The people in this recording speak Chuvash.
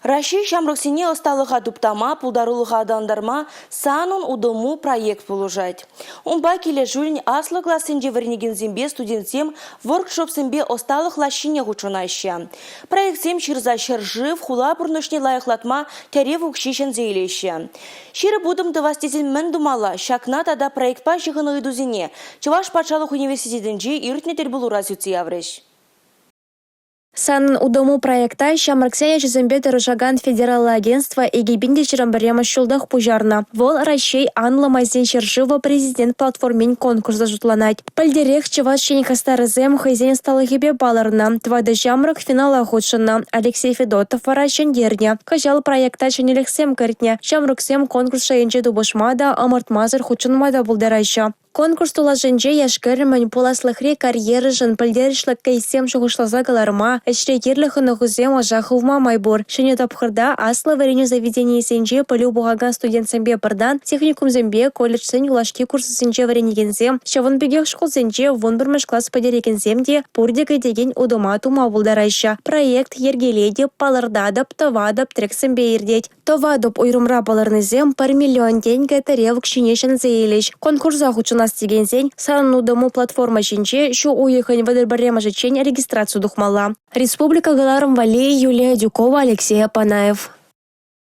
Раҫҫей ҫамрӑксене ӑсталӑха туптама, пултарулӑха аталантарма «Санӑн утӑму» проект пулӑшать. Унпа килӗшӳллӗн аслӑ классенче вӗренекенсемпе студентсем воркшопсемпе ӑсталӑх лаҫҫине хутшӑнаҫҫӗ. Проектсем ҫырса ҫӗршыв, хула пурнӑҫне лайӑхлатма тӗрев укҫи ҫӗнсе илеҫҫӗ. Ҫирӗп утӑм тӑвас тесен мӗн тумалла? Ҫакна тата проектпа ҫыхӑннӑ ыйтусене Чӑваш патшалӑх университетӗнче иртнӗ тӗлпулура сӳтсе яврӗҫ. «Санӑн утӑму» проекта ҫамрӑксен ӗҫӗсемпе тӑрӑшакан федераллӑ агентство 2021 ҫултах пуҫарнӑ. Вӑл Раҫҫей анлӑ майсен ҫӗршывӗ Президент платформин конкурсӗ шутланать. Пӗлтӗрех Чӑваш Ен хастарӗсем хӑйсен ӑсталӑхӗпе палӑрнӑ. Тӑватӑ ҫамрӑк финала хутшӑннӑ. Алексей Федотов вара ҫӗнтернӗ. Кӑҫал проекта ҫӗнӗлӗхсем кӗртнӗ. Ҫамрӑксем конкурс шайӗнче тупӑшма та, ӑмӑртмасӑр хутшӑнма та пултараҫҫӗ. Конкурс тулашӗнче яш-кӗрӗмӗн пуласлӑхри карьерӑшӑн пӗлтерӗшлӗ кейссем шухӑшласа кӑларма, ӗҫре кирлӗ хӑнӑхусем ӑша хывма май пур. Ҫӗнӗ тапхӑрта аслӑ вӗренӳ заведенийӗсенче пӗлӳ пухакан студентсемпе пӗртан техникумсемпе колледжсен юлашки курсӗсенче вӗренекенсем, ҫавӑн пекех шкулсенче 11-мӗш класс пӗтерекенсем те пурте кӗтекен утӑма тума пултараҫҫӗ. Проект йӗркелетӗп, палӑртатӑп, тӑватӑп трексемпе иртет. Тӑватӑп уйрӑмра палӑрнисем 1 миллион тенкӗ тӗрев укҫине ҫӗнсе илӗҫ. Конкурса хутшӑнас текенсен «Санӑн утӑму» платформа ҫинче ҫу уйӑхӗн 31-мӗшӗччен регистраци тухмалла. Республика кӑларӑм валли Юлия Адюкова, Алексей Апанаев.